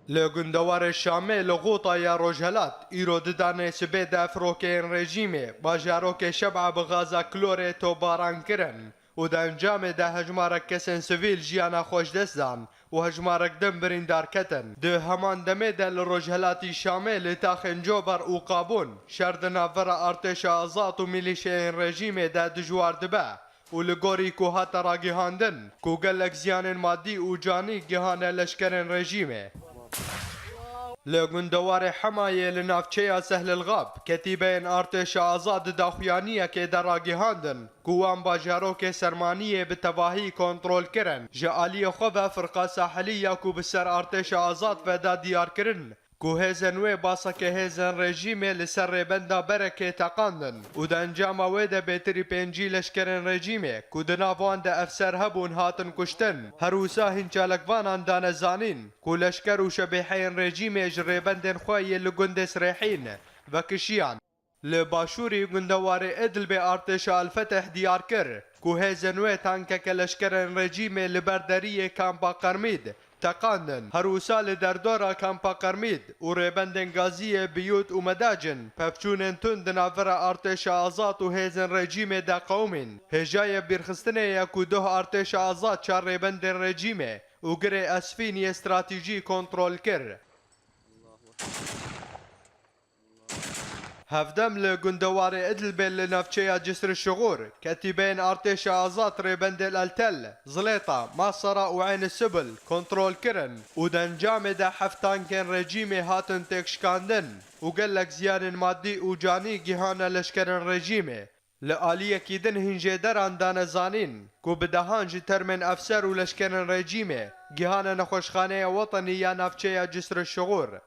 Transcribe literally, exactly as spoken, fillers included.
Li gundewarê Şamê li Xûta ya Rojhelat, îro didanê sibê de firokeyên rejîmê bajarokê Şeb'a bi gaza klorê topbaran kirin û di encamê de hejmarek kesên sivîl jiyana xwe ji dest dan û hejmarek din birîndar ketin. Di heman demê de li rojhelatî Şamê li taxên Cober û Qabûn şer di navbera artêşa azad û milîşeyên rejîmê de dijwar dibe û li gorî ku hate ragihandin ku gelek ziyanên madî û canî gihane leşkerên rejîmê. Li gundewarê Hemayê li navçeya Sehlilxab, ketîbeyên artêşa azad di daxuyaniyekê de ragihandin ku wan bajarokê Sermaniyê bi tevahî kontrol kirin. Ji aliyê xwe ve Firqa Sahilî ya ku bi ser artêşa azad ve da diyar kirin ku hêzên wê baseke hêzên rejîmê li ser rêbenda Berekê teqandin û di encama wê de bêtirî pêncî leşkerên rejîmê ku di nav wan de efser hebûn hatin kuştin. Her wisa hîn çalakvanan dane zanîn ku leşker û şebîheyên rejîmê ji rêbendên xwe yê li gundê Sirêhîn vekişiyan. Li başûrî gundewarê Idlibê artêşa El-Feteh diyar kir ku hêzên wê tankeke leşkerên rejîmê li ber deriyê kampa Qermîd teqandin. Her wisa li derdora kampa Qermîd û rêbendên Gaziyê, Biyût û Medacin pevçûnên tund di navbera artêşa azad û hêzên rejîmê de qewimîn. Hêjayê bîrxistinê ye ku doh artêşa azad çar rêbendên rejîmê û girê Esfîn yê stratejî kontrol kir. Hevdem li gundewarê Idlibê li navçeya Cisr Şixûr, ketîbeyên artêşa azad rêbendê El Tel, Zilêta, Masara û Eyn Sibil kontrol kirin û di encamê de heft tankên rejîmê hatin têkşikandin û gelek ziyanên madî û canî gihane leşkerên rejîmê. Li aliyekî din hîn jêderan dane zanîn ku bi dehan ji termên efser û leşkerên rejîmê gihane Nexweşxaneya Wetenî ya navçeya Cisr Şixûr.